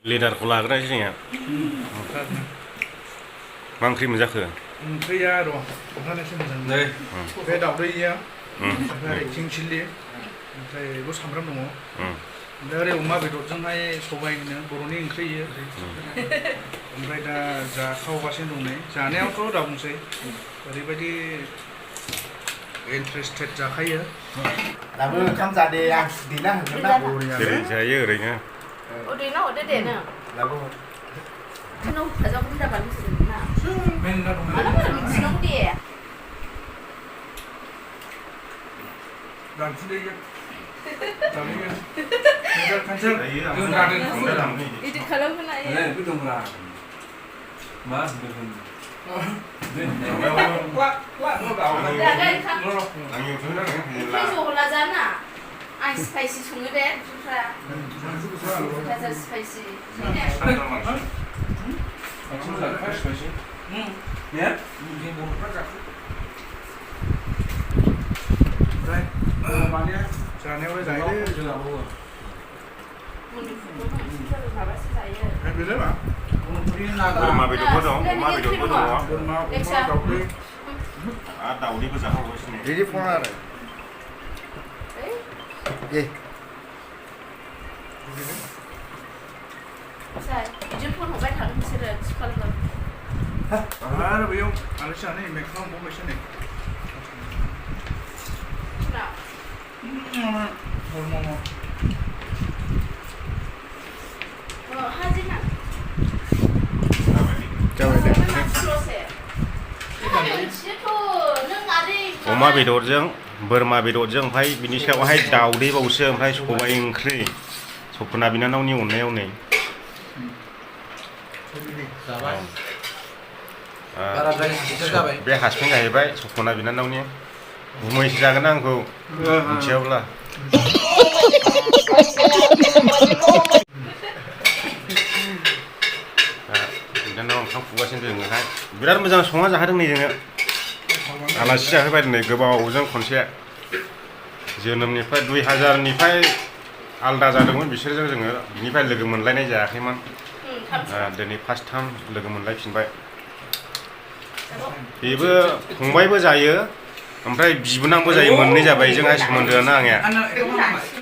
लिडारखौ लाग्रोनायसै जोंहा मा ओंख्रि मोनजाखो ओंख्रिया र' खोन्थानोसै मोजां बे दावदैया ओमफ्राय किं चिल्ली ओमफ्राय बेयाव सामब्राम दङ ओमफ्राय ओरै अमा बेदरजोंहाय सबाय होनो बर'नि ओंख्रि इयो ओमफ्राय दा जाखावगासिनो दं नै जानायावथ' दा बुंसै ओरैबायदि इन्टारेस्टेड जाखायो दाबो ओंखाम जादे आं देना होगोन ना जेरै जायो ओरैनो 어디나 어디대는 लाबो 너 가져온 데 받을 수 있나? 맨날 하나만 미치는 게 난 후대게 나중에 내가 간장 그 나는 이제 가려구나 해. 네, 그 동그라. 맞, 무슨. 내가 이상 계속 올라잖아. 아, 스파이시 종류대 좋다. 가자 스파이시. 예? 이게 뭐 할까? 그래. 많이 자네와 자이래. 그래 봐. बोरमा बेदरबो दं अमा बेदरबो दङ बोरमा दाउदै आरो दाउदैबो जाखावगासिनो रेडी फन आरो 예 자, 이제 폰 오갈 다른 곳으로 축하를 가. 아, 왜요? 알지 않니? 맥주랑 뭐 마시네. 나. 얼마나? 하지만. अमा बेदरजों बोरमा बेदरजों ओमफ्राय बिनि सायावहाय दाउदैबावसो ओमफ्राय सबाय ओंख्रि सपना बिनानावनि अननायाव नै बे हासपेन जाहैबाय सपना बिनानावनि गुमैसो जागोन आंखौ मिथियाब्ला बिनानाव ओंखाम खुगासिनो जोङोहाय बिराद मोजां संना जाहोदों नै जोङो आलासि जाहोबाय दिनै गोबावजों खनसे जोनोमनिफ्राय 2000निफ्राय आलदा जादोंमोन बिसोरजों जोङो बिनिफ्राय लोगो मोनलायनाय जायाखैमोन दिनै फार्स्ट टाइम लोगो मोनलायफिनबाय बेबो फंबायबो जायो ओमफ्राय बिबोनांबो जायो मोननै जाबाय जोंहा सोमोन्दोआनो आंनिया